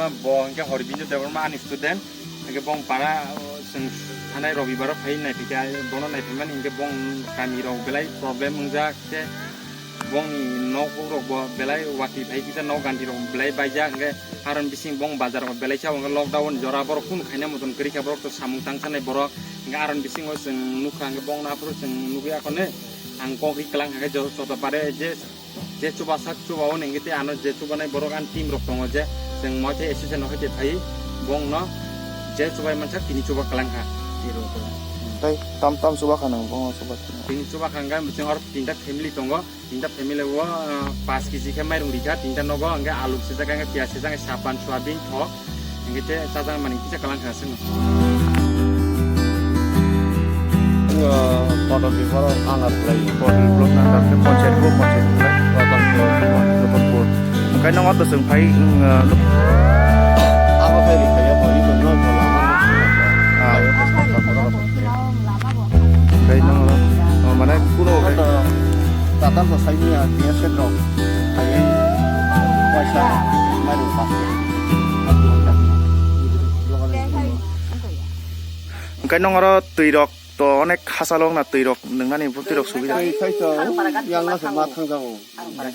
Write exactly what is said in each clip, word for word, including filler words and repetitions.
Bo hwnkhe Horbindo Debbarma ani student, hwnkhe bong para, o, chwng thanai Robibaro phai naiphikha, bono naiphaimani hwnkhe bong kamirok belai problem wngjak khe, bongni nok rok bo belai watwi phai kisa, nok ganti rok belai baijak, hwnkhe aron bising bong bazar rok belai sa, hwnkhe lockdown jora borok kunu khaina moton kwrwi kha, borok to samung tang sanai borok, hwnkhe aron bisingo chwng nukha, hwnkhe bongno aphuru chwng nugwi akhone ang kok ri kwlang kha khe joto pare je. Je chubasak chuba o nengke te ano je chubanai borok ani team rok tongo je chwng mo te association no hoite phai bong no je chubai mansak tini chuba kalang kha. Tei tam tam chuba kha nang bong chuba. Tini chuba kha hwnkhe chwng oro tinta family tongo, tinta family o, ah, paanch kg khe mairung rikha, tinta nogo hwnkhe alu sijak hwnkhe piyaj sijak hwnkhe sapan soyabin thok. Hingke te chajak mani kisa kalang kha sini. Kotor biboro angar play, kotor blok angar ke ponchayat bo ponchayat play, kotor blok, kotor blok. Kai nong ato seng phai, abo phai ri phai abo, ibo no. Kai nong, mane kuno. Tata bo sai ni ya, dia sedro. Ai, waisa, maru pa. Hwnkhe nong oro twi rok to onek hachalo wngna twi rok nwngnani bo twi rok subi da. Twi khai to yang no se ma thang jago.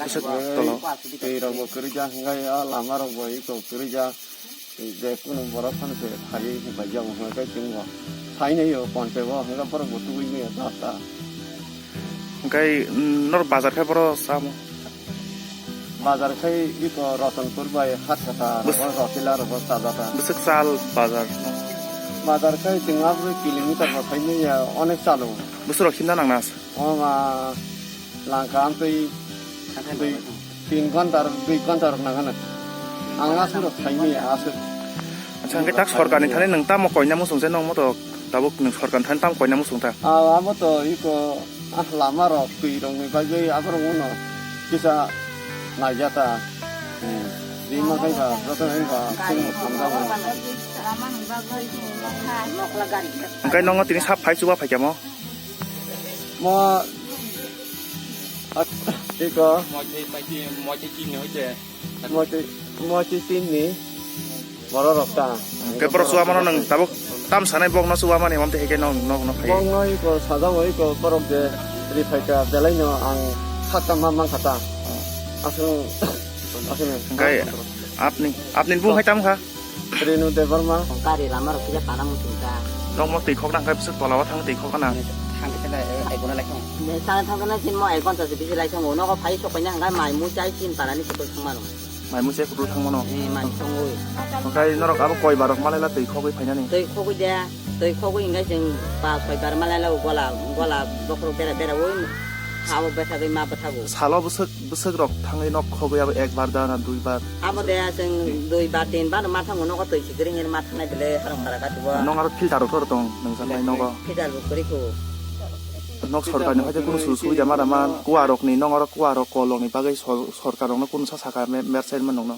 Bwswk tolo. Twi rok bo kwrwi ja hwnkhe a lama rok bo iko kwrwi ja. Je kunu borok phano se phaiwi bai jago hwnkhe chwng bo. Phainai yo ponchai bo hwnkhe borok bo tubui maya ta ta. Hwnkhe, mm, nor bazar khe boro samo? Bazar khai iko Ratanpur bai Hatkata, bwswk, rokon Rotila rokon sajata. Bwswk sal bazar? Bazar khai chwng abo kilometer bo phaimaya onek chalo. Bwswk rok himna nangna asa? O ma langka amtwi dui, tin ghonta rok, dui ghonta rok nangana. Ang aswk rok phaimaya aswk. Acha, hwnkhe tak sorkarni thani nwng tamo koina muchung se nong moto tabuk nwng sorkarni thani tamo koina muchung ta? Ah, amo to iko Ah, lama rok, twi rok ni bagwi aborok uno kisa naijata. Hmm. Rima khai ba, joto khai ba, chwng hamjago. Hwnkhe nongo tini sap phai chuba phaikha mo? Mo, ah, iko. Moitwi paiti, moitwi chini hoite. Moitwi, moitwi tinni borok rok ta. Hwnkhe borok chuwa mano nwng tabuk tam sanai bokno chuwa mani, omo twi hai khe nwng, nwng, nwng phai. Bokno iko sajagwi iko borok je ri phaikha belai no ang kha tama mankha ta. Aswk, aswk. Hwnkhe apni, apni bung hai tam kha? Renu Debbarma. Gari lama rok kisa pana muchung ta. Nokmo twi khokna hwnkhe bwswk tola o thang twi khokna. Thang khe na, eh, ai bono lai thang. Thang, thang khe na sin mo ek ghonta se bisi lai thang o. Nogo phai sok paina hwnkhe mai mui chai tin para ni kutul thang mano. Mai mui chai kutul thang mano. Eh, mai songwi. Hwnkhe norok abo koi bar rok malai la twi khogwi phainani? Twi khogwi de, twi khogwi hwnkhe chwng pa soi bar malai la o gola, gola bokhorok bera bera oi. Abo bwthagwi ma bwthago. Salo bwswk Bwswk rok thangwi nok khogwi abo ekbar da na duibar? Abo de chwng duibar tinbar ma thango, nogo twi sikiri hinwi ma thangnai bwle harong para kati bo. Nong aro filter rok tor tong nang sanai nogo. Filter bo kwrwi kho. Nok sorkar ni hoite kunu sujuk subida ma da man, kuwa rok ni nong aro kuwa rok kol rok ni bagwi sor-, sorkar rok no kunu sa saka me-, mer chairman rok no.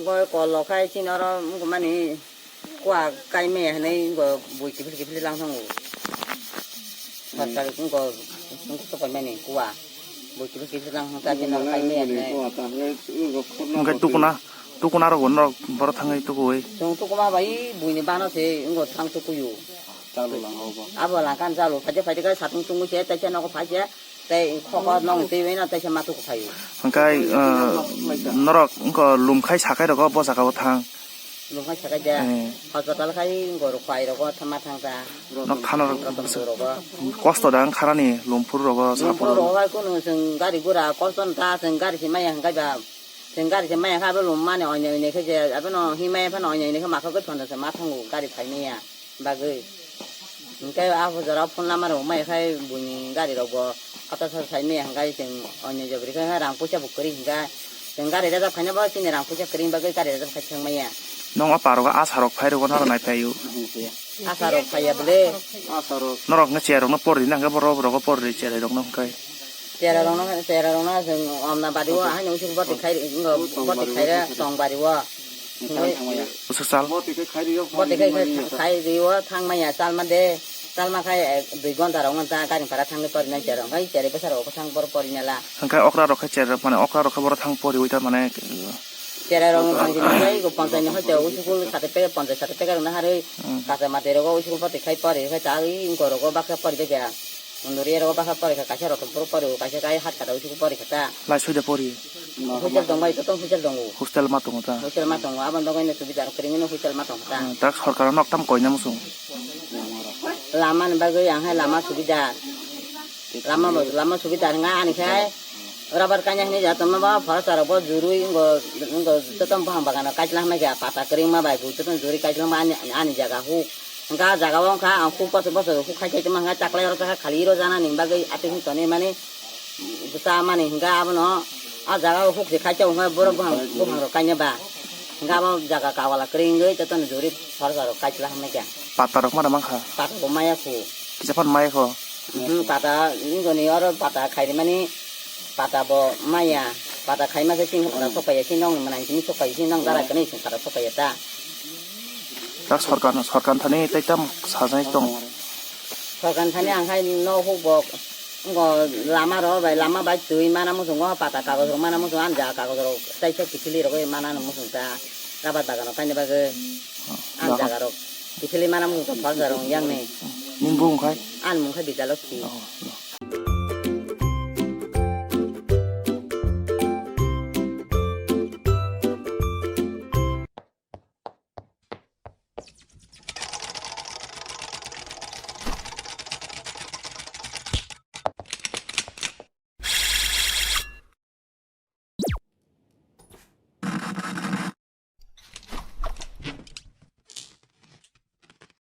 Goi kol rok khai chini oro wngkha mani. Kuwa kai maya hinui wngkha bui kiphil kiphil lang thango. Sar sar wngkha, wngkha sopai mani kuwa. Bui kiphil kiphil lang thangkha, chini oro kai maya hinui. Hwnkhe tukuna, tukuna rok bo norok boro thangwi tukuwi. Chwng tukuma bai buini bano se wngkha thang tukuyu. Abo langkha chalu, phaide phaide khe satung tungwi se, teisa nogo phai se. Tei khoko nong twi bai no teisa ma tuku phaio. Hwnkhe, eh, norok wngkha lum khai sakai rogo bo jaga o thang. Lum khai sakai ja. Eh. Hospital khai wngkha rok pai rogo thama thang ta. Nok khana rok Rotong bwswk rogo. Kosto da wng kharani lum phuru rogo, sa phuru rogo. Rogo hai kunu chwng gari gura kosto wng ta, chwng gari se maya hwnkhe ba. Chwng gari se maya khe abo lum mani oinai oinai khe je, abono himaya phano oinai oinai khe ma khe goi thono se ma thango gari phai maya. Bagwi. Hwnkhe a hojaro phone lama rok maya khai buini gari rok bo kata sar sai maya hwnkhe chwng onyo jabri khai rang puisa bo kwrwi hwnkhe chwng gari rejak khaina bo chini rang puisa kwrwi bagwi gari rejak khai thang maya. Nong o parok o asa rok phai rok naro nai phai o. Asa rok phaiya bwle. Norok hwnkhe chair rok no por rina hwnkhe borok rok o por ri chair rok no hwnkhe. Chair rok no, chair rok no chwng omna bari o haino usuk boti khai, boti khai re tong bari o. Bwswk sal? Bo twi khai khai rio, khai rio, thang maya, chalma de, chalma khai, eh, dui ghonta rok wngkha, gari bhara thangwi porinai cherong, hai cherwi bwsa rok thang por porinai la. Hwnkhe okra rok khe cherwi, mane okra rok khe boro thang poriwi ta mane, eh, Cherai rok no thang sini khai go panchai ni hoi te usukul sate pe panchai sate pe karang na hari Hmm. kacha mate rogo usukul pati khai pori khai ta i ingko rogo baksa pori de kya. Unduri rogo baksa pori khai kaisa rotom poro pori kaisa kai hat kata usukul pori kata. Lai soi de pori. Hostel tong bai to tong hostel tongo. Hostel ma tongo ta. Hostel ma tongo abon dogo ino subida rok kring ino hostel ma tongo ta. Hmm, tak sorkar nok tam koi na musung. Lama ni bagwi ang hai lama subida. Lama bo, lama subida nga ani khai. Rabar kanya hini ja tongma ba phara sara bo jurui ngo ngo jotom bang bagano kaitla mai ga pata kring ma bai bu jotom juri kaitla ma ani, ani jaga hu. Nga jaga wong kha ang hu bosor bosor hu khai khai ma nga chaklai ro kha khali ro jana ning bagwi ati hin toni mani. Bwsa mani hingka abono a jaga o huk se khaisa wngkha borok buphang buphang rok kaina ba hingka abo jaga kawala kwrwi wngwi jotono juri phorsa rok kaisla hamya khe. Pata rok mano mankha? Pata bo maya khu. Kisa phano maya kho? Mhm, pata wngoni oro pata khairi mani pata bo maya pata khaima khe chini hokra sokpaiya chini nong mwnai chini sokpaiya chini nong dara kwnwi chini pata sokpaiya ta. Tak sorkar, sorkar thani tei tam sajai tong. Sorkar thani ang khai no huk bo ngo lama ro bai lama bai twi mana muchungo pata kagoj rok mana muchungo ani jaga kagoj rok tei se kiphilwi rogwi mana no muchung ta rabar bagan rok kaina bagwi ani jaga rok kiphilwi mana muchung ta phal jarong yang ni. Nini bumung khai? Ani mung khai Bijaloksi. Oh, no.